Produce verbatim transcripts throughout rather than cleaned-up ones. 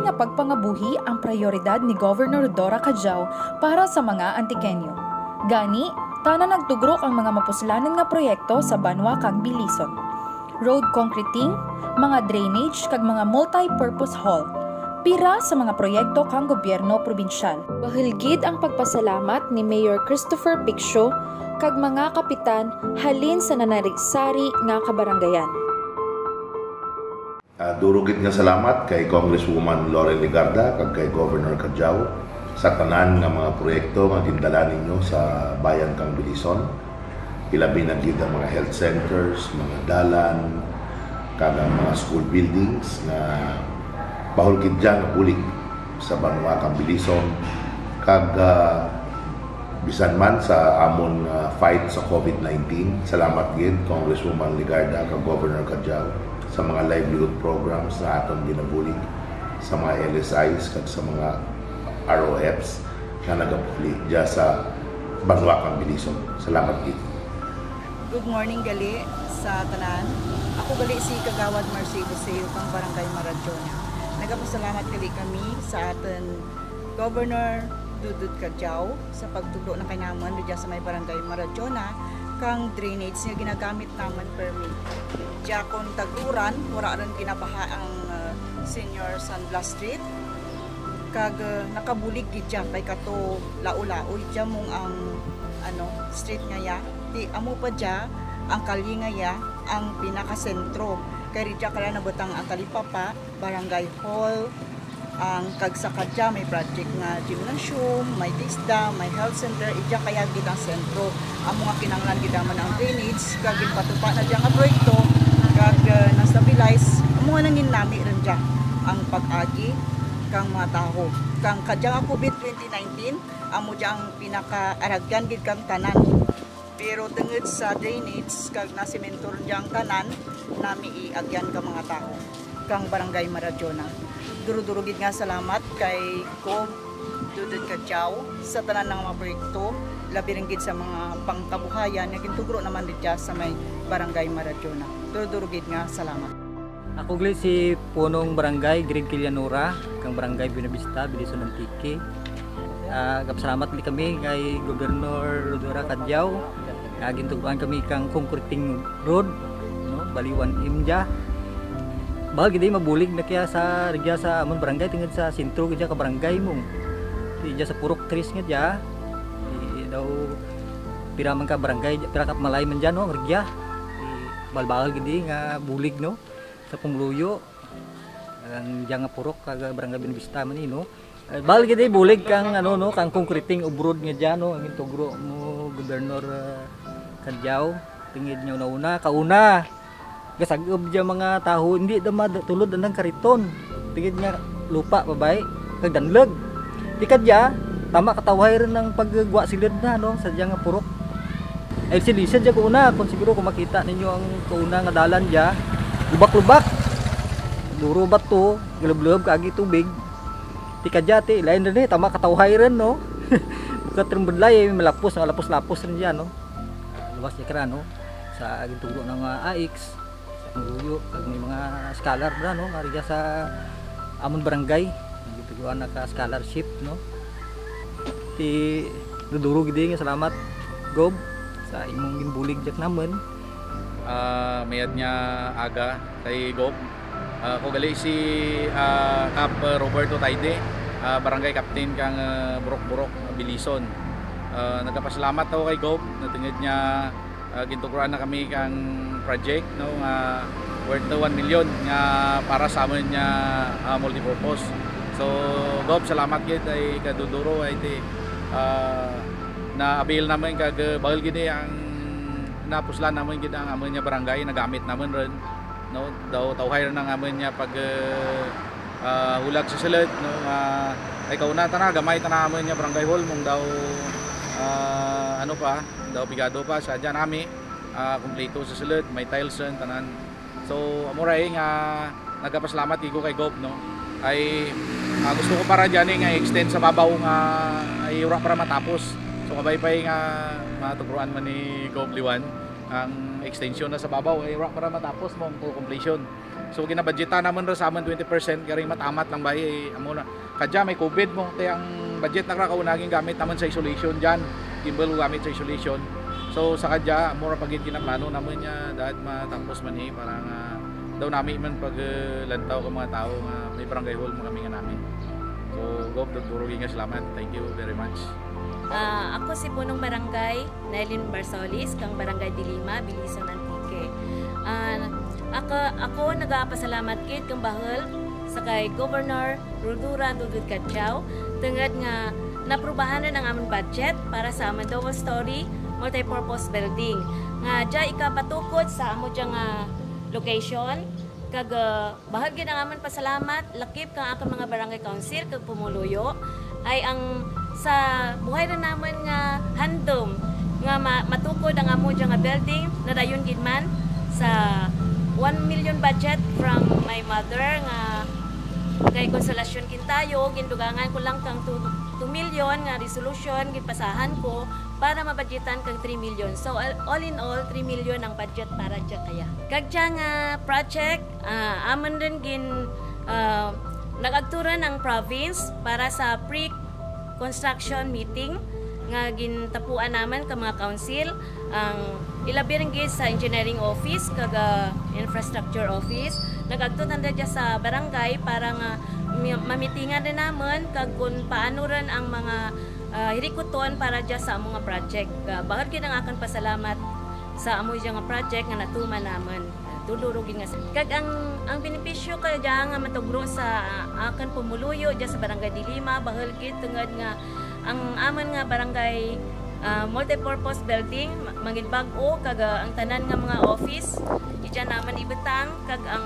Pagpangabuhi ang prayoridad ni Governor Rhodora Cadiao para sa mga Antiqueño. Gani, tana nagtugro kang mga mapuslanan nga proyekto sa banwa kang Belison. Road concreting, mga drainage kag mga multi-purpose hall. Pira sa mga proyekto kang gobyerno probinsyal. Bahul gid ang pagpasalamat ni Mayor Christopher Piccio kag mga kapitan halin sa nanari-sari nga kabarangayan. Ah, duro gid nga salamat kay Congresswoman Loren Legarda kag kay Governor Cadiao sa tanan nga mga proyekto nga gindala ninyo sa bayan kang Belison. Ilabi na gid ang mga health centers, mga dalan, kag ang mga school buildings nga bahul gid dya nga bulig sa banwa kang Belison. Kag, ah, bisan man sa amon, ah, fight sa COVID nineteen, salamat gid Congresswoman Legarda kag Governor Cadiao sa mga livelihood programs nga aton ginabulig sa mga L S Is kag sa mga R O Fs nga nagapauli dya sa banwa kang Belison. Salamat gid. Good morning gali sa tanan. Ako gali si Kagawad Marcy Buseo kang Barangay Marajona. Nagapasalamat gali kami sa atun Governor Dodod Cadiao sa pagtugro na kanamun dya sa may Barangay Marajona kang drainage nga ginagamit namun permi. Dya kon tag-uran, wara run ginabaha ang, uh, Senior San Blas Street. Kag, uh, nakabulig gid dya kay kato lao-laoy dya mong ang, ano, street nga ya. Ti amo pa dya ang kalye nga ya ang pinakasentro. Kay ridya kara nabutang ang talipapa, barangay hall, ang kag sa kadya may project nga gymnasium, may TESDA, may health center, idya kaya gid ang sentro. Amo nga kinanglan gid namun ang drainage, kag ginpatupa na dya nga proyekto, kag, uh, na-stabilize, amo nga nangin nami run dya ang pag-agi kang mga tawo. Kang kadya nga COVID twenty nineteen, amo dya ang pinakaaragyan gid kang tanan. Pero tungud sa drainage kag nasemento run dya ang tanan, nami iagyan kang mga tawo kang Barangay Marajona. Duro-duro gid nga salamat kay Gov Dodod Cadiao sa tanan nga mga proyekto, labi run gid sa mga pangkabuhayan nga gintugro namun ridya sa may Barangay Marajona. Duro-duro gid nga salamat. Ako gali si Punong Barangay Greg Killanura, kang Barangay Buenavista, Belison, Antique. Ah, gapasalamat gali kami kay Gobernador Rhodora Cadiao nga gintugruan kami kang concreting road, no, bali one M dya. Bahul gid mabulig na kaya sa rugya sa amun barangay, tungud sa sentro gid dya ka barangay mong. Dya sa purok tres nga dya. Di daw pira man ka barangay, pira ka malay man dya, no, rugya. Di bahul-bahul gid nga bulig, no, sa pumuluyo. Ang dya nga purok kag Barangay Buenavista man, no. Eh, bahul gid bulig kang, ano, no, kang concreting of road nga dya, no, ang gintugro mo Gobernador, ah, Cadiao. Tungud nga una-una, kauna, gasag-ub dya mga tawo, indi da matulod anang kariton. Tungud nga lupa pa bay, kag danlug. Ti kadya, tama katawhay run ang paggwa sulud na, no, sa dya nga purok. Ay, lisud-lisud dya kauna, kon siguro kon makita ninyo ang kauna nga dalan dya, lubak-lubak. Duro bato, galub-lub kaagi tubig. Ti kadya ti, lain run, eh, tama katawhay run, no. Bukut run budlay, eh, malapos, malapos-lapos run dya, no. Luwas dya kara, no, sa gintugro na nga AICS. Sa pumuluyo, kag may mga scholar dya, no, nga rugya sa amun barangay. Gintugruan na ka scholarship, no. Ti duro-duro gid nga salamat, Gob, sa imong ginbulig dya kanamun. Ah, mayad nga aga kay Gob. Ah, ako gali si, ah, Kap, ah, Roberto Tayde, ah, barangay captain kang, ah, Burok-Burok, Belison. Ah, nagapasalamat ako kay Gob, na tungud nga ah, gintugruan na kami kang project, no, nga worth one million nga para sa amun nga, ah, multipurpose. So, Gob, salamat gid ay kaduduro ay ti, ah, na-avail namun kag, ah, bahul gid ang napuslan namun gid ang amun nga barangay, nagamit namun run, no, daw tawhay run ang amun nga pag, ah, ah, hulag sa sulud, no, ah, ay kauna tana, gamay tana amun nga barangay hall, mong daw, ah, ano pa, daw pigado pa sa dyan nami, ah, kumpleto sa sulud, may tiles run, tanan. So, amo ra, eh, nga nagapasalamat gid ko kay Gob, no. Ay, ah, gusto ko pa ra dyan, eh, nga extend sa babaw nga ay wara pa ra matapos. So, kabay pa, eh, nga matugruan man ni Gob Liwan. Ang extension ra sa babaw, eh, wara pa ra matapos mo ang full completion. So, ginabudgetan namun ra sa amun twenty percent, garing mat-amat lang bay, eh, amo na. Kadya may COVID mo, ti ang budget nakra kauna gingamit namun sa isolation dyan. Gimbal gamit sa isolation. So, sa kadya, amo ra pa gid ginaplano namun nga daad matapos man, eh, para nga daw nami man pag, eh, lantaw kang mga tawo nga may barangay hall man kami nga nami. So, Gov, duro gid nga salamat. Thank you very much. Ah, ako si Punong Barangay Nylene Barsolis, kang Barangay Dilima, Belison, Antique. Ah, ako, ako nagapasalamat gid kang bahul sa kay Governor Rhodora Dodod Cadiao, tungud nga naaprubahan run ang amun budget para sa amun double story multipurpose building nga dya ikapatukod sa amu dya nga location, kag, ah, bahul gid ang amun pasalamat, lakip kang akun mga barangay council kag pumuluyo, ay ang sa buhay run namun nga handum nga ma-, matukod ang amu dya nga building, nadayon gid man sa one million budget from my mother nga kay Consolacion Quintayo, gindugangan ko lang kang two, two million nga resolution, ginpasahan ko para mabudgetan kang three million. So, all, all in all, three million ang budget para dya kaya. Kag dya nga project, Ah, amun run gin, ah, nag-agto run ang province para sa pre-construction meeting nga gintapuan namun kang mga council, ang ilabi run gid sa engineering office kag, ah, infrastructure office. Nag-agto tanda dya sa barangay para nga mi-, mamitingan run namun kag kon paano run ang mga, ah, hirikuton para dya sa amu nga project. Ah, bahul gid ang akun pasalamat sa amu dya nga project nga natuman namun. Duro-duro gid nga sa-, kag ang, ang benepisyo kadya nga matugro sa, ah, akun pumuluyo dya sa Barangay Dilima, bahul gid tungud nga ang amun nga barangay, ah, multipurpose building, ma-, mangin bag-o, kag, ah, ang tanan nga mga office, idya namun ibutang, kag ang,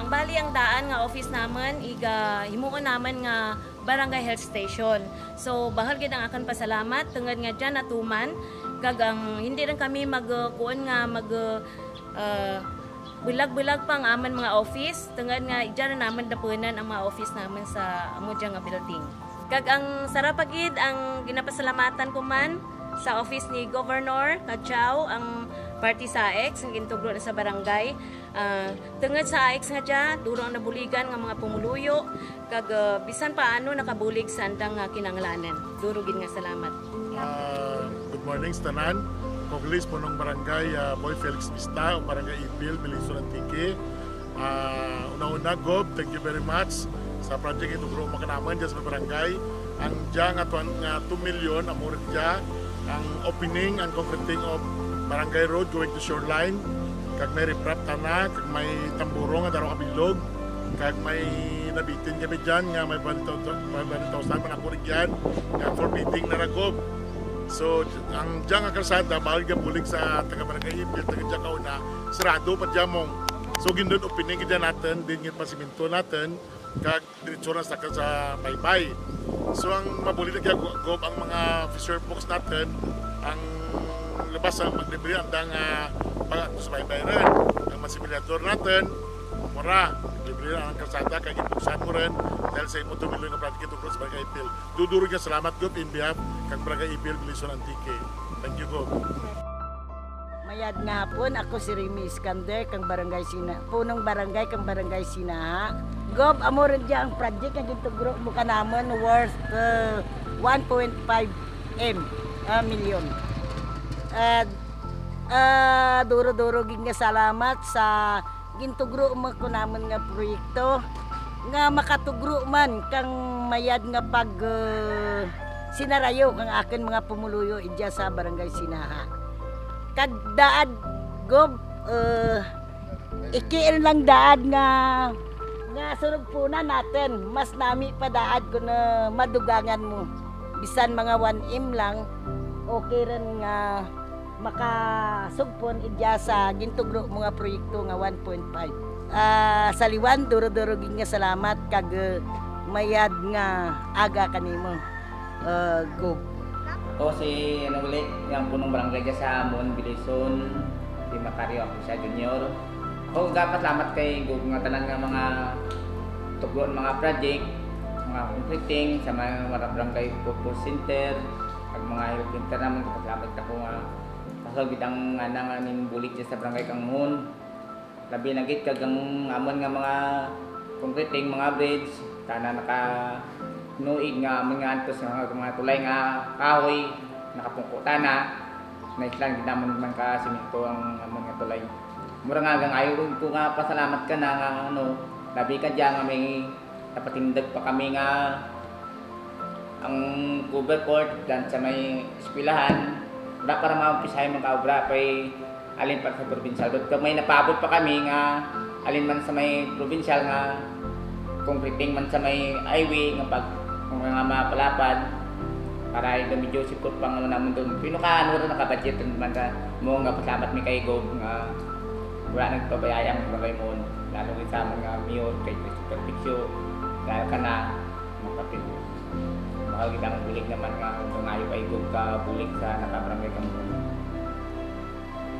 ang bali ang daan nga office namun, iga-, himuon namun nga barangay health station. So, bahul gid ang akun pasalamat, tungud nga dya natuman, kag ang hindi run kami mag-, ah, kuon nga mag-, ah, ah, bulag-bulag pa ang amun mga office, tungud nga idya run namun dapunan ang mga office namun sa amu dya nga building. Kag ang sara pa gid ang ginapasalamatan ko man sa office ni Governor Cadiao, ang parte sa AICS, ang gintugro na sa barangay. Ah, tungud sa AICS nga dya, duro ang nabuligan nga mga pumuluyo, kag, ah, bisan paano nakabulig sa andang, ah, kinahanglanan. Duro gid nga salamat. Ah, good morning sa tanan. Kog release Punong Barangay, ah, Boy Felix Vista, o Barangay Ipil, Belison, Antique. Ah, una-una, Gov, thank you very much sa project itugro mo kanamun dya sa barangay. Ang dya nga tuan nga two million, amo run dya ang opening and concreting of Barangay Road going to Shoreline. Kag may riprap tana, kag may tamburo nga daro kabilog. Kag may nabitin kami dyan nga may one thousand, may one thousand man ako rugyan nga for bidding na ra, Gov. So, ang dya nga kalsada, bahul nga bulig sa taga Barangay Ipil, tungud dya kauna, sarado pa dya, Mong. So, gin-doon opening gid dya natun, diin ginpasimento natun, kag diretso na sa, sa baybay. So, ang mabulig na dya, Gov, ang mga fisher folks natun, ang lubas sa maglibre andang, ah, pag-ato sa baybay run. Ang mga similyador natun, amo ra, libre run ang kalsada, kay ginbuksan mo run, dahil sa imo two million nga project itugro sa Barangay Ipil. Duro-duro nga salamat, Gov, in behalf kang Barangay Ipil, Belison, Antique. Thank you, Gov. Mayad nga hapon, ako si Remy Iskander, kang Barangay Sina-, Punong Barangay, kang Barangay Sinaha. Gov, amo run dya ang project nga gintugro mo kanamun worth, uh, one point five M, ah, million. Ah, ah, duro-duro gid nga salamat sa gintugro mo kanamun nga proyekto nga makatugro man kang mayad nga pag, eh, sinarayo kang akun mga pumuluyo idya sa Barangay Sinaha. Kag daad, Gov, eh, ikiil lang daad nga, nga surugpunan natun, mas nami pa daad kon, eh, madugangan mo. Bisan mga one M lang, okay run nga makasugpon idya sa gintugro mo nga proyekto nga one point five. Ah, sa liwan, duro-duro gid nga salamat kag, eh, mayad nga aga kanimo, eh, Gov. Ako si, ano uli, ang punong barangay dya sa amun, Belison, si Macario Acusa Junior. Ako gapasalamat kay Gov nga tanan nga mga tugro nga mga project, mga concreting, sa mga, mga barangay football center, kag mga health center namun, gapasalamat ako nga Bahul gid ang ana nga nabulig dya sa Barangay Kangmuhon. Labi na gid kag ang amun nga mga concreting, mga bridge, tana nakanuig nga amun nga antos nga mga tulay nga kahoy, nakapungko tana. Naislan gid namun man ka semento ang amun nga tulay. Mura nga gangayod ko nga pasalamat kana nga ano, labi kadya nga may napatindug pa kami nga ang covered court dyan sa may eskwelahan. Wara pa ra maumpisahi man ka obra, pay alin pa sa probinsyal. But kag may napaabot pa kami nga alin man sa may probinsyal nga concreting man sa may highway nga pag, nga mapalapad. Para indi medyo sipot pa nga namun dun. Pino ka, ano ra, naka-budget man ra. Amo nga pasalamat mi kay Gov nga wara nagpabayaan ang Barangay Muhon. Lalo gid sa amun nga mayor, kay Christopher Picio. Dahil kana, makapit. Bahul gid ang bulig naman nga nangayo kay Gov ka bulig sa naka-Barangay Kangmuhon.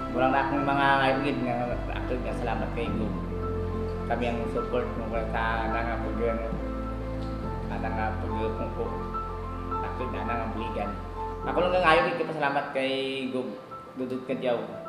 Mura nga akun mga ngayo gid nga, akun nga salamat kay Gov. Kami ang support mo kay sa ana nga pag-, ano, ana nga pagpungko. Akun nga ana nga buligan. Ako lang nga ngayo gid pasalamat kay Gov Dodod Cadiao.